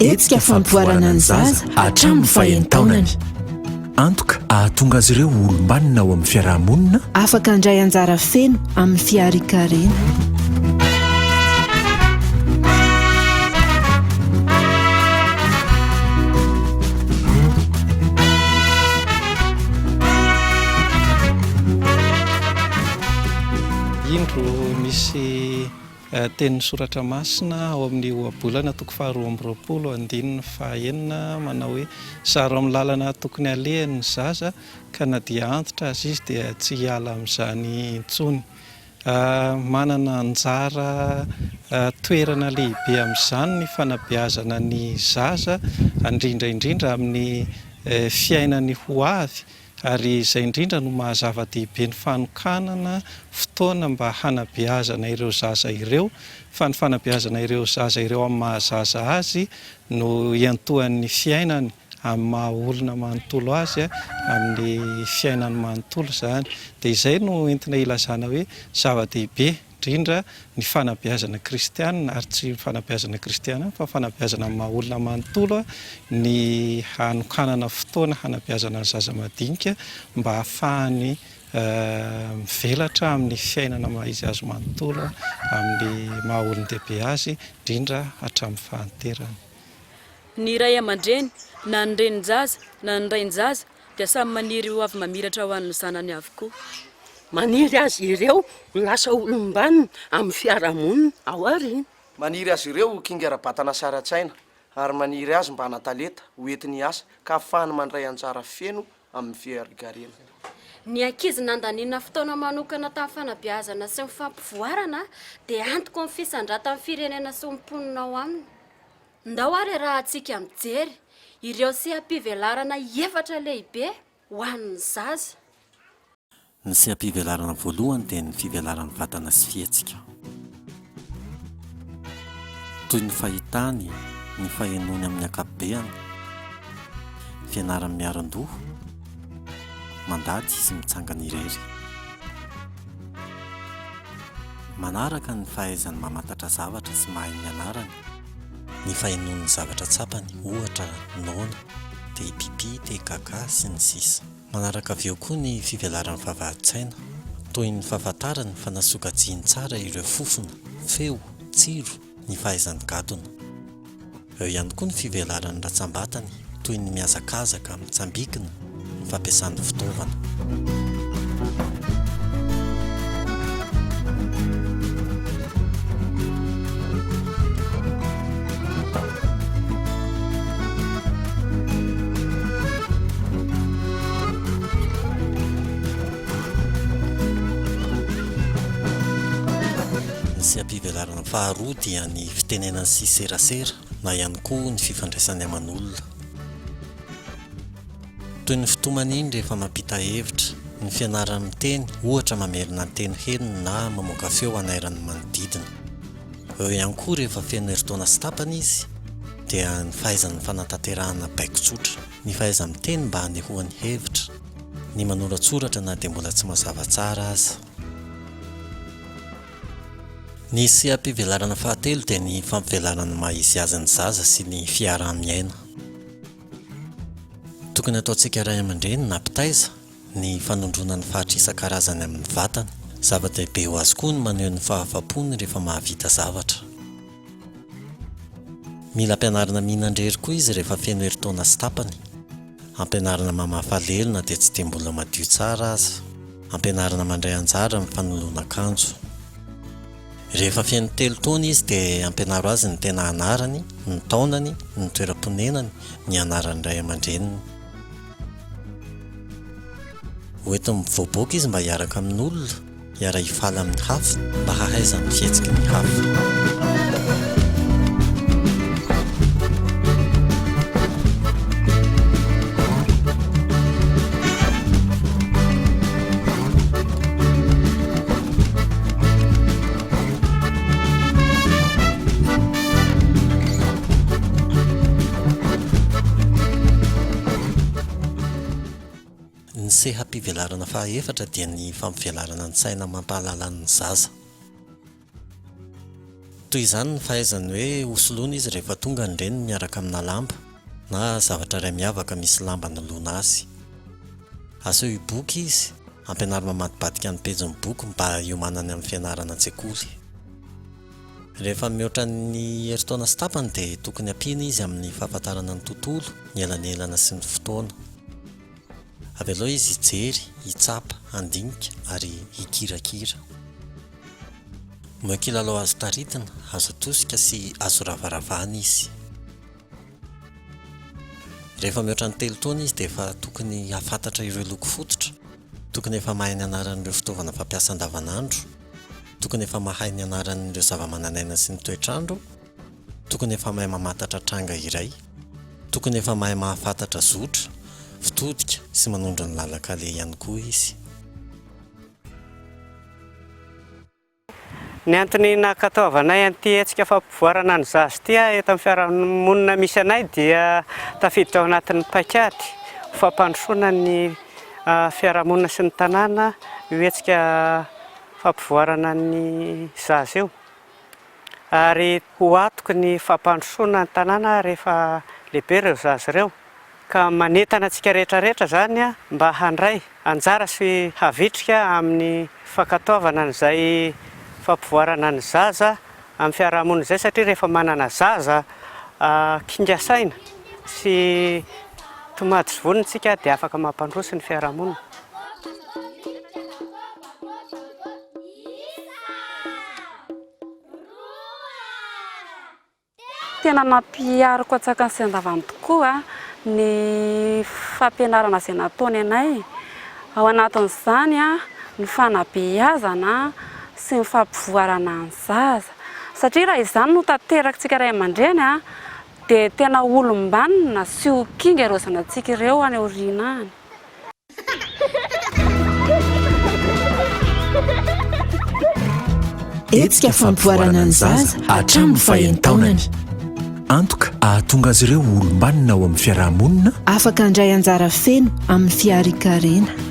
Hetsika fampivoarana ny zaza hatramin'ny fahenin-taonany. Antoka ahatonga azy ireo ho olom-banona ao amin'ny fiaraha-monina. Afaka handray anjara feno amin'ny fiharian-karena. Indro misy Tenin'ny Soratra Masina ao amin'ny Ohabolana toko faharoa amby roapolo andininy fahaenina manao hoe, Zaro amin'ny lalana tokony halehany ny zaza, ka na dia antitra aza izy dia tsy hiala amin'izany intsony. Manana anjara toerana lehibe amin'izany ny fanabeazana ny zaza, indrindra indrindra amin'ny fiainany ho avy, Ary izay indrindra no maha zava-dehibe ny fanokanana fotoana mba hanabeazana ireo zaza ireo, fa ny fanabeazana ireo zaza ireo amin'ny maha zaza azy no iantohan'ny fiainany amin'ny maha olona manontolo azy, amin'ny fiainany manontolo izany. Dia izay no entina ilazana hoe zava-dehibe. indrindra ny fanabeazana kristiana, ary tsy ny fanabeazana kristiana ihany fa fanabeazana amin'ny maha olona manontolo, ny hanokanana fotoana hanabeazana ny zaza madinika mba hahafahany mivelatra amin'ny fiainana maha izy azy manontolo, amin'ny maha olon-dehibe azy, indrindra hatramin'ny fahanterany. Ny ray aman-dreny, na ny renin-jaza na ny rain-jaza dia samy maniry ho avy mamiratra ho an'ny zanany avokoa. Maniry azy ireo ho lasa olom-banona amin'ny fiarahamonina ao aoriana. Maniry azy ireo ho kinga ara-batana sy ara-tsaina ary maniry azy mba hanan-talenta ho entiny hiasa ka hahafahany mandray anjara feno amin'ny fiharikarena. Ny ankizy nandaniana fotoana manokana tamin'ny fanabeazana sy ny fampivoarana dia antoky ny fisandratan'ny firenena sy ny mponina ao aminy. Ndao ary arahantsika mijery ireo seha-pivelarana efatra lehibe ho an'ny zaza. Ny seha-pivelarana voalohany dia ny fivelaran'ny vatana sy fihetsika. Toy ny fahitany, ny fahenoany amin'ny ankapobeany, ny fianarany miarin-doha, mandady sy mitsangana irery. Manaraka ny fahaizany mamantatra zavatra sy mahay ny anarany, ny fahenoany ny zavatra tsapany, ohatra, noana, te hipipi, te hikaka, sy ny sisa. Manaraka avy eo koa ny fivelaran'ny vavahadin-tsaina, toy ny fahafantarany fa nasokajiany tsara ireo fofona, feo, tsiro, ny fahaizany gadona. Eo ihany koa ny fivelaran'ny ratsambatany toy ny mihazakazaka, mitsambikina, ny fampiasany fitaovana. Ny seha-pivelarana faharoa dia ny fitenenana sy serasera na ihany koa ny fifandraisany aman'olona. Toy ny fitomaniany rehefa mampita hevitra, ny fianarany miteny, ohatra mamerina ny teny henony na mamoaka feo hanairany ny manodidina. Eo ihany koa rehefa feno herintaona sy tapany izy dia ny fahaizany ny fanatanterahana baiko tsotra, ny fahaiza-miteny mba hanehoany hevitra, ny manoratsoratra na dia mbola tsy mazava tsara aza. Ny seha-pivelarana fahatelo dia ny fampivelarana ny maha izy azy ny zaza sy ny fiaraha-miaina. Tokony hataontsika ray aman-dreny na mpitaiza ny fanondroana ny faritra isan-karazany amin'ny vatany. Zava-dehibe ho azy koa ny maneho ny fahafaham-pony rehefa mahavita zavatra. Mila ampianarina mihinan-drery koa izy rehefa feno herintaona sy tapany. Ampianarina mamafa lelo na dia tsy dia mbola madio tsara aza. Ampianarina mandray anjara amin'ny fanoloana akanjo. Rehefa feno telo taona izy dia ampianaro azy ny tena anarany, ny taonany, ny toeram-ponenany, ny anaran'ny ray aman-dreniny. Hoentiny mivoaboaka izy mba hiaraka amin'olona. Hiara-hifaly amin'ny hafa mba hahaizany ny fihetsiky ny hafa. Ny seha-pivelarana fahaefatra dia ny fampivelarana ny saina amam-pahalalan'ny zaza. Toy izany ny fahaizany hoe hosoloina izy rehefa tonga ny reniny miaraka amina lamba na zavatra iray miavaka misy lamba noloana azy. Asehoy boky izy, ampianaro mamadibadika ny pejin'ny boky mba hiomanany amin'ny fianarana an-tsekoly. Rehefa mihoatra ny herintaona sy tapany dia tokony ampiana izy amin'ny fahafantarana ny tontolo, ny elanelana sy ny fotoana. Avelao izy hijery, hitsapa, handinika ary hikirakira. Omeo kilalao azo taritina, azo atosika sy azo ravaravana izy. Rehefa mihoatra ny telo taona izy dia efa tokony hahafantatra ireo loko fototra, tokony efa mahay ny anaran'ireo fitaovana fampiasa andavanandro, tokony efa mahay ny anaran'ireo zavamananaina sy ny toetr'andro, tokony efa mahay mamantatra tranga iray, tokony efa mahay mahafantatra zotra, fitodika sy manondro ny lalan-kaleha ihany koa izy. Ny antony nankatoavanay an'ity hetsika fampivoarana ny zaza ity eto amin'ny fiarahamonina misy anay dia tafiditra ao anatin'ny paikady ho fampandrosoana ny fiarahamonina sy ny tanàna io hetsika fampivoarana ny zaza io ary ho antoky ny fampandrosoana ny tanàna rehefa lehibe ireo zaza ireo. Ka manentana antsika rehetra rehetra izany mba handray anjara sy havitrika amin'ny fankatoavana an'izay fampivoarana ny zaza amin'ny fiarahamonina izay satria rehefa manana zaza kinga saina sy tomady sy vonona isika dia afaka mampandroso ny fiarahamonina. Tena nampihariko an-tsakany sy an-davany tokoa ny fampianarana izay nataony anay. Ao anatin'izany ny fanabeazana sy ny fampivoarana ny zaza. Satria raha izany no tanterakitsika ray aman-dreny dia tena olom-banona sy ho kinga ireo zanatsika ireo any aoriana any. Hetsika fampivoarana ny zaza hatramin'ny fahenin-taonany. Antoka ahatonga azy ireo ho olom-banona ao amin'ny fiaraha-monina. Afaka handray anjara feno amin'ny fiharian-karena.